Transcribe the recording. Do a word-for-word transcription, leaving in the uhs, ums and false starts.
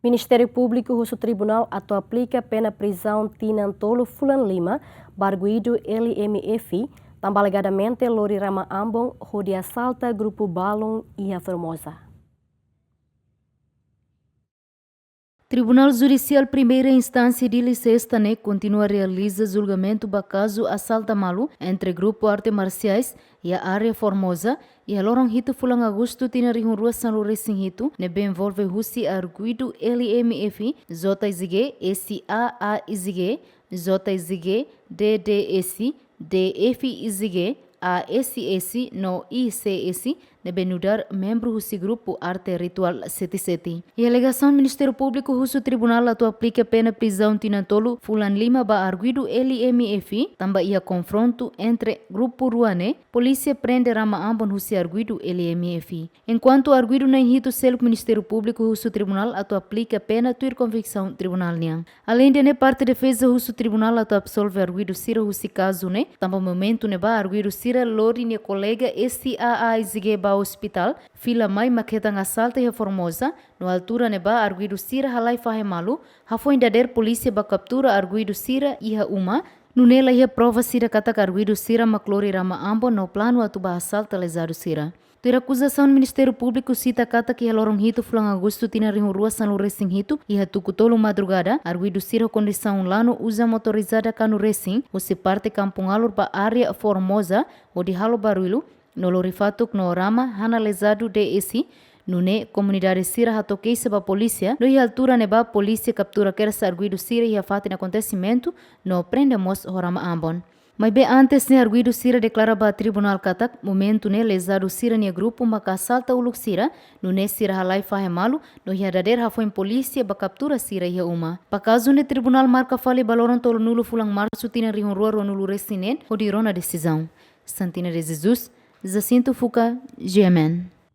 Ministériu Públiku husu tribunál atu aplika pena prizaun tinan tolu fulan lima ba arguidu L M F, tanba alegadamente lori rama Ambon hodi asalta grupu balun iha Formosa. Tribunál Judisiál Primeira Instánsia Dili Sesta ne'e kontinua realiza julgamentu ba kazu asalta malu entre grupu arte marsiais iha área Formosa, iha loron hitu fulan Agostu tinan rihun rua sanulu resin hitu, ne'ebé envolve husi arguidu L M F, J Z G, S A A Z G, J Z G, D D S, D F Z G, A S S no I C S, ne'ebé nu'udar membru husi grupu arte rituál sete sete. Iha alegasaun, Ministériu Públiku husu tribunál atu aplika pena prizaun tinan tolu fulan lima ba arguidu L M F, tanba iha konfrontu entre grupu rua ne'e, polísia prende rama Ambon husi arguidu L M F. Enkuantu arguidu na'in hitu seluk, Ministériu Públiku husu tribunál atu aplika pena tuir konviksaun tribunál nian. Aleinde ne'e, parte defeza husu tribunál atu absolve arguidu sira husi kazu ne'e, tanba momentu ne'ebá arguidu sira lori nia kolega S A A Z G ba ospitál, fila mai mak hetan asalta iha Formosa, no altura ne'ebá arguidu sira halai fahe malu, hafoin dadeer polísia bá kaptura arguidu sira iha uma, nune'e la iha prova sira katak arguidu sira mak lori rama Ambon no planu atu bá asalta lezadu sira. Tuir akuzasaun, Ministériu Públiku sita katak iha loron hitu fulan Agostu tinan rihun rua sanulu resin hitu, iha tuku tolu madrugada, arguidu sira ho kondisaun lanu uza motorizada kanu resin, husi parte Kampung Alur ba área Formosa, hodi halo barullu, no lori fatuk no rama, hanesan lezadu D S, nune'e komunidade sira hato'o keixa ba polísia, no iha altura ne'ebá polísia kaptura kedas arguidu sira iha fatin akontesimentu, no prende mós ho rama Ambon. Maibé antes ne'e, arguidu sira deklara ba tribunál katak momentu ne'e lezadu sira-nia grupu maka asalta uluk sira, nune'e sira halai fahe malu, no iha dadeer hafoin polísia bá kaptura sira iha uma. Ba kazu ne'e, tribunál marka fali ba loron tolunulu fulan Marsu tinan rihun rua ruanulu resin neen, hodi rona desizaun. Santina de Jesus, Jacinto Fuca, G M N.